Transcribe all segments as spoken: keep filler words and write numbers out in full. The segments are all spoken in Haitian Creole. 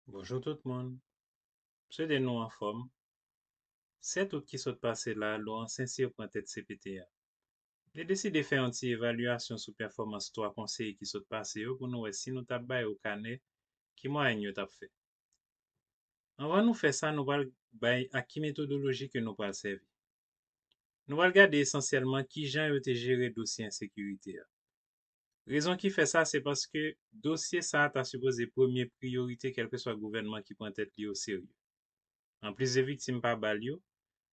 Bonjou tout moun. M swete nou anfòm. Sèt out ki sot pase la, Laurent Saint-Cyr pran tèt C P T a. Li deside fè yon ti evalyasyon sou pèfòmans twa konseye ki sot pase yo pou nou wè si nou t ap ba yo kanè, ki mwayèn yo t ap fè. Anvan nou fè sa, nou pral bay ak ki metodoloji ke nou pral sèvi. Nou pral gade esansyèlman kijan yo te jere dosye ensekirite a. Rezon ki fè sa, se paske dosye sa a ta sipoze premye priyorite kèlkeswa gouvènman ki pran tèt li oserye. Anplis de viktim pa bal yo,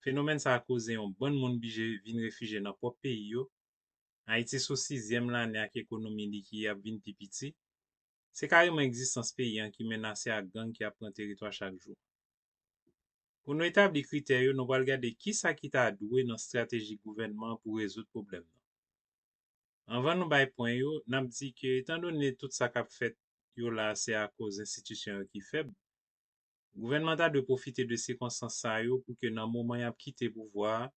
fenomèn sa a koze yon bann moun blije vin refijye nan pwòp peyi yo. Ayiti sou sizyèm lane ak ekonomi li ki ap vin pi piti. Se kareman egzistans peyi an ki menase ak gang ki ap pran teritwa chak jou. Pou nou etabli kritè yo, nou pral gade kisa ki ta dwe nan estrateji gouvènman pou rezoud pwoblèm nan. Anvan nou bay pwen yo, n ap di ke etandone tout sa k ap fèt yo la se akoz enstitisyon yo ki fèb, gouvènman ta dwe pwofite de sikonstans sa yo pou ke nan moman y ap kite pouvwa a,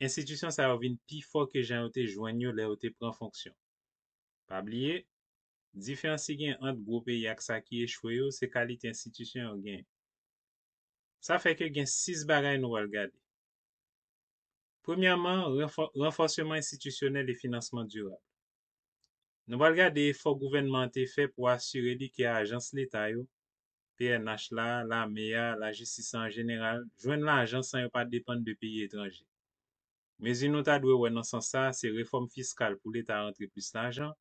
enstitisyon sa yo vin pi fò ke jan yo te jwenn yo lè yo te pran fonksyon. Pa bliye, diferans ki gen ant gwo peyi ak sa ki echwe yo, se kalite enstitisyon yo genyen. Sa fè ke gen sis bagay nou pral gade. Premyèman, ranfò- ranfòseman enstitisyonèl e finansman dirab. Nou pral gade efò gouvènman an te fè pou asire li ke ajans leta yo, P N H la, lame a, lajistis la an jeneral, jwenn lajan san yo pa depann de peyi etranje. Mezi nou ta dwe wè nan sans sa a, se refòm fiskal pou leta rantre plis lajan,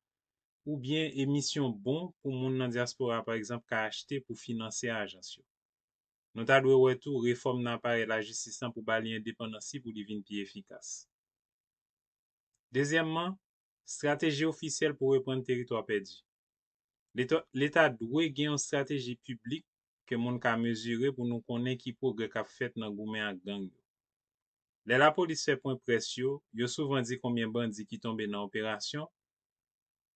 oubyen emisyon bon pou moun nan dyaspora, pa egzanp, ka achte pou finanse ajans yo. Nou ta dwe wè tou refòm nan aparèy lajistis lan pou ba li endepandans li pou li vin pi efikas. Dezyèmman, estrateji ofisyèl pou reprann teritwa pèdi. Leta, leta dwe gen yon estrateji piblik ke moun ka mezire pou nou konnen ki pwogrè k ap fèt nan goumen ak gang yo. Lè lapolis fè pwen près yo, yo souvan di konbyen bandi ki tonbe nan operasyon,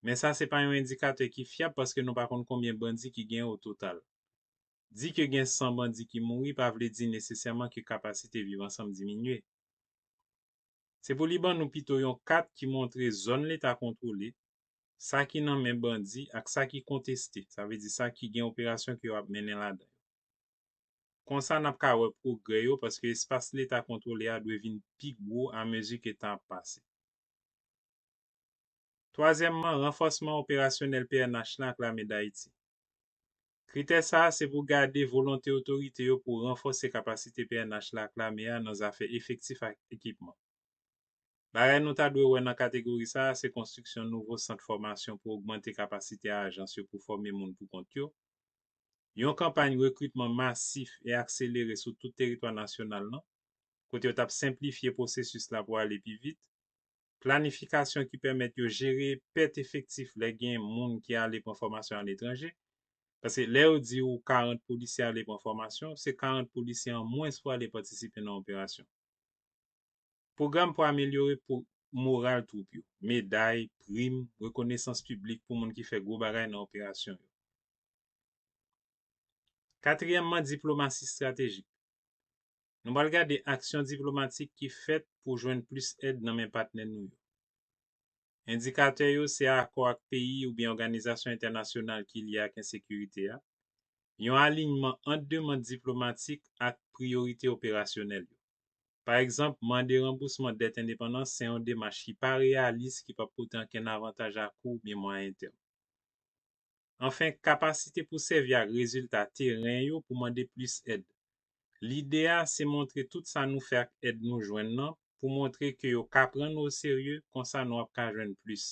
men sa se pa yon endikatè ki fyab paske nou pa konn konbyen bandi ki gen o total. Di ke gen san bandi ki mouri pa vle di nesesèman ke kapasite viv ansanm diminye. Se pou li ban nou pito yon kat ki montre zòn leta kontwole, sa ki nan men bandi ak sa ki konteste, sa vle di sa ki gen operasyon ke yo ap mennen ladan yo. Konsa n ap ka wè pwogrè yo paske espas leta kontwole a dwe vin pi gwo amezi ke tan ap pase. Twazyèmman, ranfòsman operasyonèl P N H lan ak Lame Dayiti. Kritè sa a se pou gade volonte otorite yo pou ranfòse kapasite P N H la ak lame a nan zafè efektif ak ekipman. Bagay nou ta dwe wè nan kategori sa a se konstriksyon nouvo sant fòmasyon pou ogmante kapasite a ajans yo pou fòme moun pou kont yo, yon kanpay rekritman masif e akselere sou tout teritwa nasyonal lan, kote yo t ap senplifye pwosesis la pou ale pi vit, planifikasyon ki pèmèt yo jere pèt efektif lè gen moun ki ale pran fòmasyon aletranje, paske lè yo di ou karant polisye ale pran fòmasyon, se karant polisye an mwens pou ale patisipe nan operasyon. Pwogram pou amelyore pou moral twoup yo, meday, prim, rekonesans piblik pou moun ki fè gwo bagay nan operasyon yo. Katriyèmman, diplomasi estratejik. Nou pral gade aksyon diplomatik ki fèt pou jwenn plis èd nan men patnè nou yo. Endikatè yo se akò ak peyi oubyen òganizasyon entènasyonal ki lye ak ensekirite a, yon alinyman ant demann diplomatik ak priyorite operasyonèl yo. Pa egzanp, mande ranbousman dèt endepandans se yon demach ki pa reyalis, ki p ap pote ankenn avantaj a kou oubyen mwayen tèm. Anfen, kapasite pou sèvi ak rezilta teren yo pou mande plis èd. Lide a se montre tout sa nou fè ak èd nou jwenn nan pou montre ke yo ka pran nou oserye, konsa nou ap ka jwenn plis.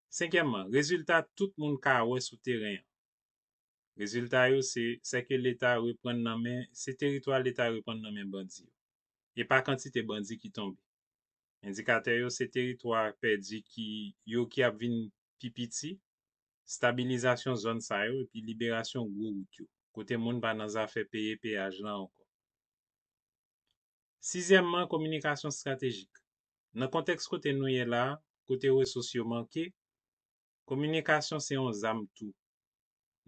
Senkyèmman, rezilta tout moun ka wè sou teren an. Rezilta yo se, sèke leta reprann nan men, se teritwa leta reprann nan men bandi yo. E pa kantite bandi ki tonbe. Endikatè yo se teritwa pèdi ki yo ki ap vin pi piti, stabilizasyon zòn sa yo epi liberasyon gwo wout yo, kote moun pa nan zafè peye peyaj lan ankò. Sizyèmman, kominikasyon estratejik. Nan kontèks kote nou ye la, kote resous yo manke, kominikasyon se yon zam tou.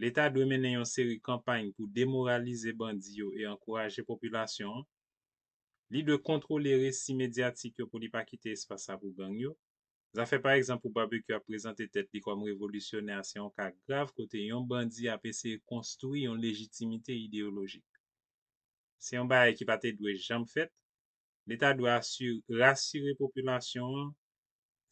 Leta dwe mennen yon seri kanpay pou demoralize bandi yo e ankouraje popilasyon an. Li dwe kontwole resi medyatik yo pou li pa kite espas la pou gang yo. Zafè pa egzanp pou Barbecue ap prezante tèt li kòm revolisyonè a se yon ka grav kote yon bandi ap eseye konstwi yon lejitimite ideyolojik. Se yon bagay ki pa te dwe janm fèt. Leta dwe asire, rasire popilasyon an,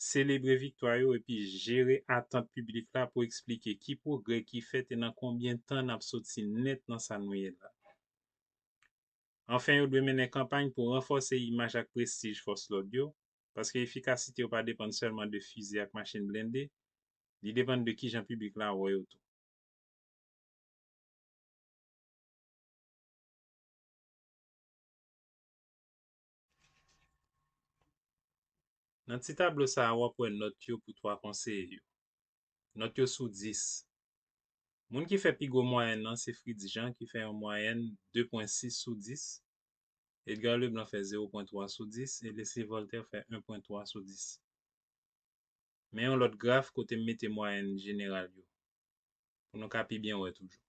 selebre viktwa yo epi jere atant piblik la pou eksplike ki pwogrè ki fèt e nan konbyen tan n ap soti nèt nan sa nou ye la. Anfen, yo dwe mennen kanpay pou ranfòse imaj ak prestij fòs lòd yo, paske efikasite yo pa depann sèlman de fizi ak machin blende, li depann de kijan piblik la wè yo tou. Nan ti tablo sa a, w ap wè nòt yo pou twa konseye yo. Nòt yo sou dis. Moun ki fè pi gwo mwayèn nan se Fritz Jean ki fè yon mwayèn de pwen sis sou dis, Edgar Leblanc fè zewo pwen twa sou dis e Leslie Voltaire fè en pwen twa sou dis. Men yon lòt graf kote m mete mwayèn jeneral yo, pou nou ka pi byen wè toujou.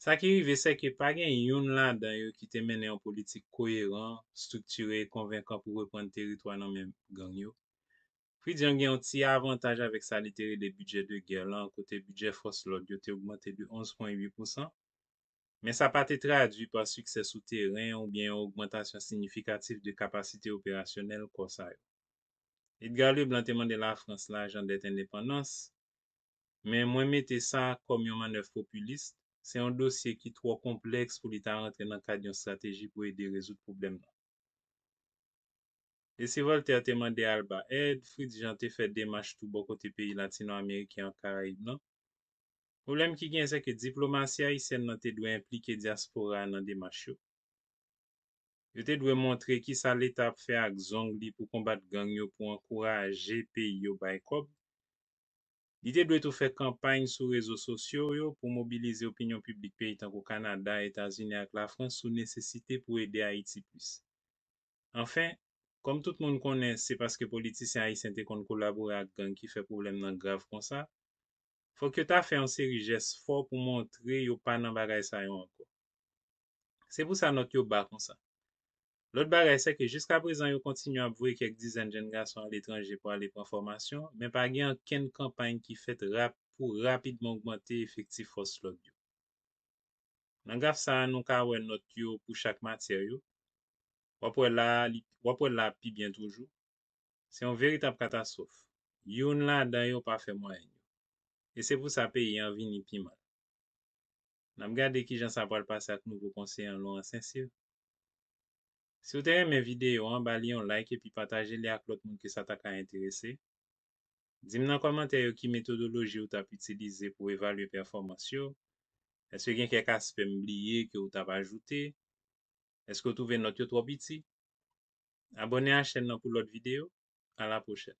Sa ki rive, se ke pa gen youn ladan yo ki te mennen yon politik koyeran, estriktire e konvenkan pou reprann teritwa nan men gang yo. Fritz Jean gen yon ti avantaj avèk sa li te rele bidjè de gè lan, kote bidjè fòs lòd yo te ogmante de onz pwen uit pousan, men sa pa te tradui pa siksè sou teren oubyen yon ogmantasyon siyifikatif de kapasite operasyonèl kò sa yo. Edgar Leblanc te mande Lafrans lajan dèt endepandans, men mwen mete sa kòm yon mannèv popilis, se yon dosye ki twò konplèks pou li ta rantre nan kad yon estrateji pou ede rezoud pwoblèm nan. Leslie Voltaire te mande Alba èd, Fritz Jean te fè demach tou bò kote peyi latino-ameriken ak Karayib lan. Pwoblèm ki gen, se ke diplomasi ayisyèn nan te dwe enplike dyaspora a nan demach yo. Yo te dwe montre kisa Leta ap fè ak zong li pou konbat gang yo pou ankouraje peyi yo bay kòb. Li te dwe tou fè kanpay sou rezo sosyo yo pou mobilize opinyon piblik peyi tankou Kanada, Etazini ak Lafrans sou nesesite pou ede Ayiti plis. Anfen, kòm tout moun konnen se paske politisyen ayisyen te konn kolabore ak gang ki fè pwoblèm nan grav konsa, fòk yo ta fè yon seri jès fò pou montre yo pa nan bagay sa yo ankò. Se pou sa nòt yo ba konsa. Lòt bagay, se ke jiskaprezan yo kontinye ap voye kèk dizèn jèn gason aletranje pou ale pran fòmasyon, men pa gen okenn kanpay ki fèt rap-, pou rapidman ogmante efektif fòs lòd yo. Nan graf sa a, nou ka wè nòt yo pou chak matyè yo. W ap wè la, li, w ap wè la pi byen toujou. Se yon veritab katastwòf. Youn ladan yo pa fè mwayèn yo. E se pou sa peyi an vini pi mal. N ap gade kijan sa pral pase ak nouvo konseye an, Laurent Saint-Cyr. Si w te renmen videyo an, ba li yon like epi pataje li ak lòt moun ke sa ta ka enterese. Di m nan kòmantè yo ki metodoloji ou t ap itilize pou evalye pèfòmans yo. Èske gen kèk aspè m bliye ke ou t ap ajoute? Èske w twouve nòt yo twò piti? Abòne a chèn nan pou lòt videyo. A la pwochèn.